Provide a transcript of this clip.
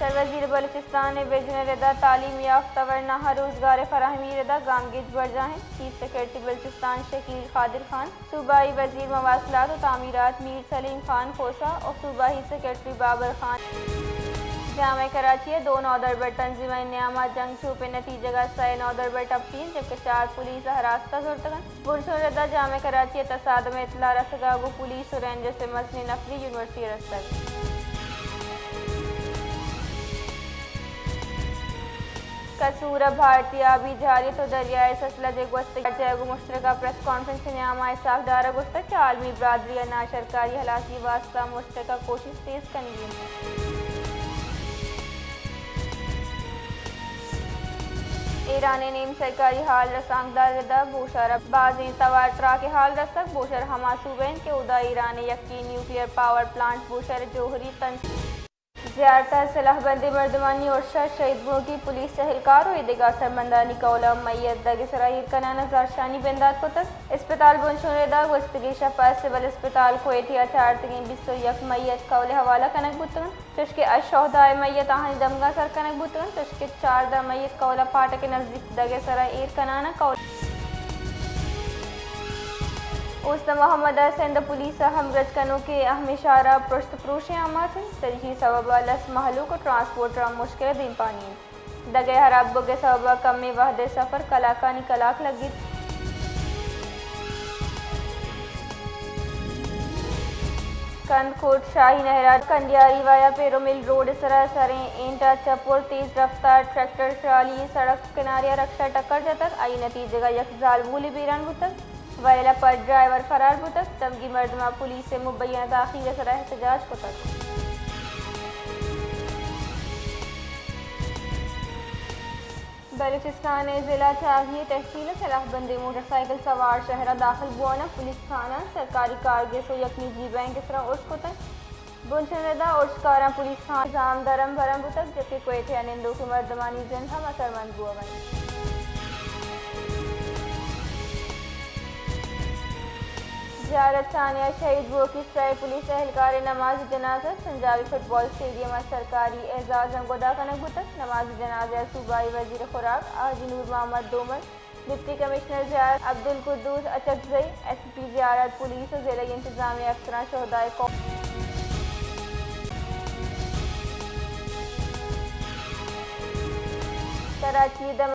سروزیر بلوچستان ءِ وژن ءِ ردا تعلیم یافتہ ورناہاں روزگار ءِ فراہمی ءِ ردا گامگیج برجاہ انت، چیف سیکرٹری بلوچستان شکیل قادر خان، صوبائی وزیر مواصلات و تعمیرات میر سلیم خان کھوسہ و صوبائی سیکرٹری بابر خان۔ جامعہ کراچی ءِ دو نودربر تنظیمانی نیاما جنگ چوپ ءِ نتیجگ ءَ سئے نودربر ٹپی انت، جبکہ چار پولیس ءَ ہراستا زرتگ انت۔ بنشون ردا جامعہ کراچی ءَ تصادم ءِ اطلاع رسگ ءَ گوں پولیس و رینجرز ءِ مزنیں نفری یونیورسٹی ءَ رستگ۔ قصور ءَ بھارتی آبی جارحیت و دریائے سسلج ءِ گوستگیں جاگہ گوں مشترکہ پریس کانفرنس ءِ نیاما اسحاق ڈار ءَ گوشتگ کہ عالمی برادری ءَ ناشرکاری ہلاسی ءِ واستہ مشترکہ کوشست تیز کنگی انت۔ ایران ءِ نیم سرکاری ہال رسانکدار ردا بوشہر ءَ بازیں توار تراک ءِ ہال رستگ۔ بوشہر ہما صوبہ انت کہ اودا ایران ءِ یکیں نیوکلیئر پاور پلانٹ بوشہر ءِ جوہری تنصیب۔ زیارت ءَ سلاہ بندیں مردمانی ارش ءَ شہید بوگی پولیس اہلکار و اے دگہ اثرمندانی قول ءَ میت دگ ءِ سرا ایر کنان ءَ زہرشانی بندات کتگ۔ اسپتال بنشون ردا گوستگیں شپ ءَ سول اسپتال کوئٹہ ءَ چارتگیں بیست و یک میت قول ءِ حوالہ کنگ بوتگ انت۔ چوشکہ الشہداء ءِ میت آہانی دمگاں سر کنگ بوتگ انت، چوشکہ چاردہ میت کول ءَ پھاٹک ءِ نزیک دگ ءِ سرا ایر کنان ءَ کول۔ اوست محمد ءَ سندھ پولیس ءَ ہمگرج کنوکیں اہمیں شاہراہ پرشت پروشیں آماچ انت، تریشی سبب ءَ لس مہلوک ءُ ٹرانسپورٹر ءَ مشکل ءَ دیمپانی انت۔ دگ ءِ ہراب بوگ ءِ سبب ءَ کمیں وہد ءِ سفر کلاکانی کلاک لگیت۔ کندکوٹ شاہی نہر ءَ کنڈیاری وایا پیرومل روڈ ءِ سرا سریں اینٹ ءَ چپور تیز رفتار ٹریکٹر ٹرالی سڑک کنارے ءَ رکشہ ٹکر جتگ، آئی نتیجگ ءَ یک زالبولے بیران بوتگ۔ ویل ءَ پد ڈرائیور فرار بوتگ۔ دمگی مردماں پولیس ءِ مبینہ تاخیر ءِ سرا احتجاج کتگ۔ بلوچستان ءِ ضلع چاغی ءِ تحصیل ءَ سلاہ بندیں موٹر سائیکل سوار شہر ءَ داخل بوان ءَ پولیس تھانہ، سرکاری کارگس ءُ یک نجی بینک ءِ سرا ارش کتگ۔ بنشون ردا ارشکاراں پولیس تھانہ نظام درم برم بوتگ، جبکہ کوئٹہ ءَ نندوکیں مردمانی زند ہم اثرمند بوگ ءَ انت۔ زیارت تھانہ ءَ شہید بوگی سئے پولیس اہلکار ءِ نماز جنازہ، سنجاوی فٹبال اسٹیڈیم ءَ سرکاری اعزاز ہم گدا کنگ بوتگ۔ نماز جنازہ ءَ صوبائی وزیر خوراک حاجی نور محمد دومل، ڈپٹی کمشنر زیارت عبدالقدوس اچکزئی، ایس پی زیارت پولیس ءُ ضلعی انتظامیہ افسراں شہدائے قوم۔ کراچی ءِ دمگ